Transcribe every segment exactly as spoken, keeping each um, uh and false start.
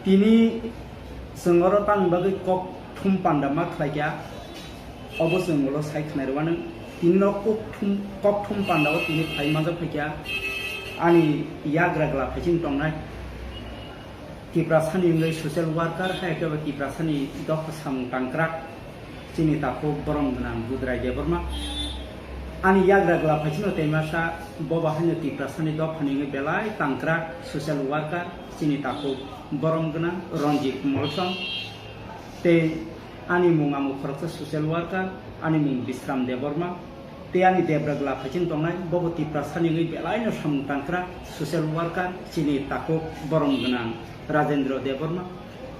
Tini chwng oro tamni bagwi kok thum panda ma khlai kha, obo chwng ulo sai khnai rwmani. Tini no kok thum, kok thum panda o tini phai manjak phai kha ani yagra gla phaiching tongnai. Tiprasani wngwi social worker, hai khe bo Tiprasani dopha samung tangkrak, chini takhuk borom gwnang Budrai Debbarma. Ani yagra gla phaichino tei masa bo bahaino Tiprasani dophani wngwi belai tangkrak social worker, chini takhuk borom gwnang Ranjit Molsom. Tei ani mung amo khoroksa social worker, ani mung Bisram Debbarma. Tei ani debra gla phaiching tongnai, bobo Tiprasani wngwi belaino samung tangkra social worker, chini takhuk borom gwnang Rajendra Debbarma.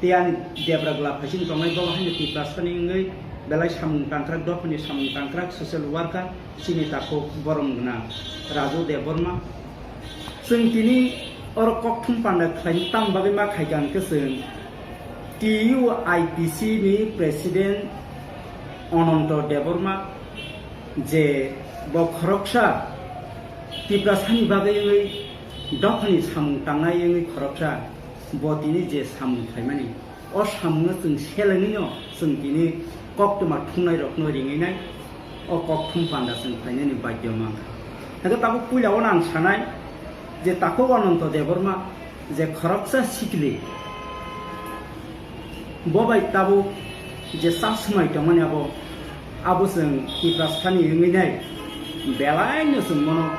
Tei ani debra gla phaiching tongnai, bobo haino Tiprasani wngwi belai samung tangkrak, dophani samung tangkrak social worker, chini takhuk borom gwnang Raju Debbarma. Chwng tini oro kokthum panda khlaini tamo bagwi ma khaikha hwnkhe chwng T U I P C ni president Ananto Debbarma je bo khoroksa Tiprasani bagwi wngwi dophani samung tangnai wngwi khoroksa bo tini je samung khlaimani. O samungno chwng selengwino chwng tini koktwma thungnairokno ringwi nai, o kokthum panda chwng khlainani bagyo mankha. Hwnkhe tabuk puila o ang sanai je takhuk Ananto Debbarma je khoroksa sikli, bo bai tabuk je chasmai tongmani abo, abo chwng Tiprasani wngwi nai belaino chwng bono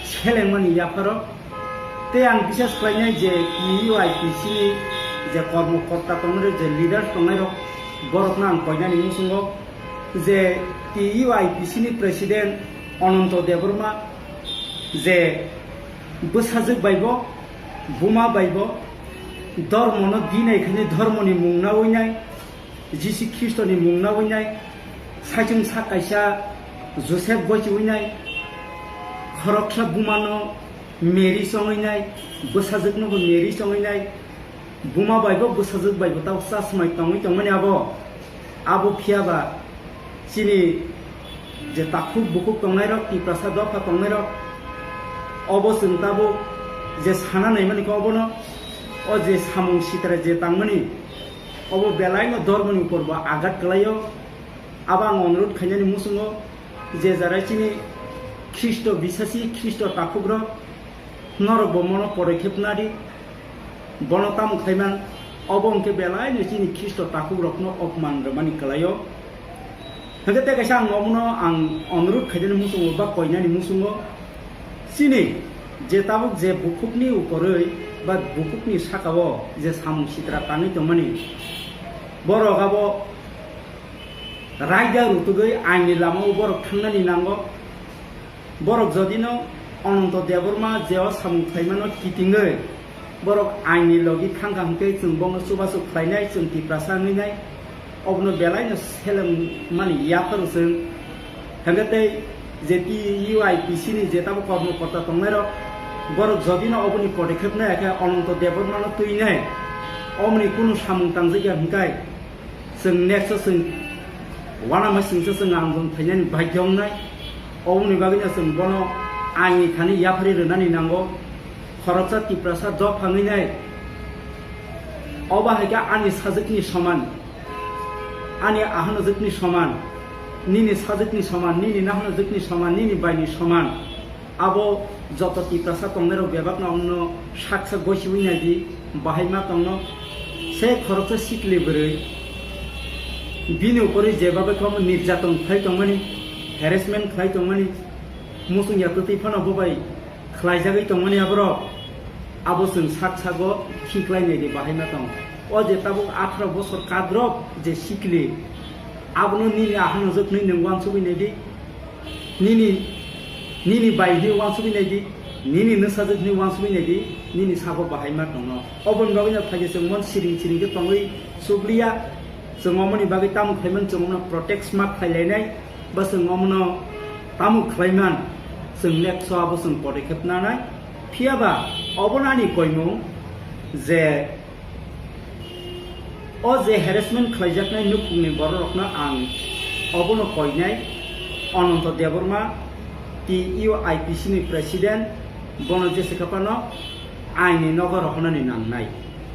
selengmani yapharo. Tei ang bisas khlainai je T U I P C ni je kormo korta tongnai, je leaders tongnai rok, borokno ang koinani muchungo je T U I P C ni president Ananto Debbarma je bwsajwk bai bo, buma bai bo, dhormono dinai khainai, dhormoni mung nawi nai, Jisu Khristoni mung nawi nai, saichung sak kaisa Joseph goichiwi nai, khoroksa bumano Mary chongwi nai, bwsajwkno bo Mary chongwi nai, buma bai bo bwsajwk bai bo tao chasmai tongwi tongmani abo. Abo phiya ba chini je takhuk bukhuk tongnairok, Tiprasa dopha tongnairok, obo chwng tabuk je sana naimani khe obono, o je samung sitra je tangmani, obo belaino dhormoni upor bo agat kwlaio. Abo ang onurodh khainani muchungo je jarai chini Khristo bisasi, Khristo takhukrok, norok bo mono podokhep nadi, bono tamo khlaiman, obo hwnkhe belaino chini Khristo takhukrokno opman rwmani kwlaio. Hwnkhe tei kaisa ang omono ang onurodh khainani muchungo ba koinani muchungo, chini je tabuk je bukhukni ukorwi ba bukhukni sakao je samung sitra tangwi tongmani, borok abo raida rutugwi aini lamao borok thangnani nango. Borok jodino Ananto Debbarma je o samung khlaimano kitingwi borok aini logi thangkha hwnkhe chwng bono chubachu khlainai, chwng Tiprasa wngwi nai, obono belaino selengmani yapharo chwng. Hwnkhe tei je T U I P C ni je tabuk kormo korta tongnairok, borok jodino oboni podokhep nai khe Ananto Debbarmano twinai, oboni kunu samung tangjak ya hwnkhe, chwng next o chwng uanama singsa chwng andolon khainani bagyo wngnai. Oboni bagwino chwng bono aini thani yaphari rwnani nango. Khoroksa Tiprasa dopha wngwi nai. Obo hai khe ani sajwkni soman, ani ahanojwkni soman, nini sajwkni soman, nini nahanojwkni soman, nini baini soman. Abo joto Tiprasa tongnairok bebakno omono sak sak goisiwi naidi, bahai ma tongno. Se khoroksa sikli bwrwi bini ukorwi jebabe khe omo nirjaton khlai tongmani, harassment khlai tongmani, muchung ya twtwi phano bo bai khlaijagwi tongmani aborok. Abo chwng sak sago khiklai naidi, bahai ma tong. O je tabuk atharo bosor kadrop je sikli, abono nini ahanojwk hwnwi nwng uansugwi naidi. Nini, nini bai hwnwi uansugwi naidi, nini nwsajwk hwnwi uansugwi naidi, nini sago bahai ma tongno. Oboni bagwino phaikhe chwng mon siring siring khe tongwi subliya, chwng omoni bagwi tamo khlaiman chwng omno protect ma khlailainai, ba chwng omno tamo khlaiman chwng next o abo chwng podokhep nanai. Phiyaba obono ani koimung je o je harassment khlaijaknai nukhungni bororokno ang obono koinai, Ananto Debbarma, T U I P C ni president, bono jese khe phano aini nogo rohornani nangnai.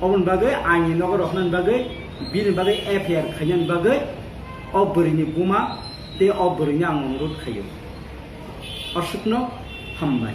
Oboni bagwi aini nogo rohornani bagwi, bini bagwi F I R khainani bagwi o bwrwini buma tei o bwrwini ang onurut khaio. Aswkno hambai.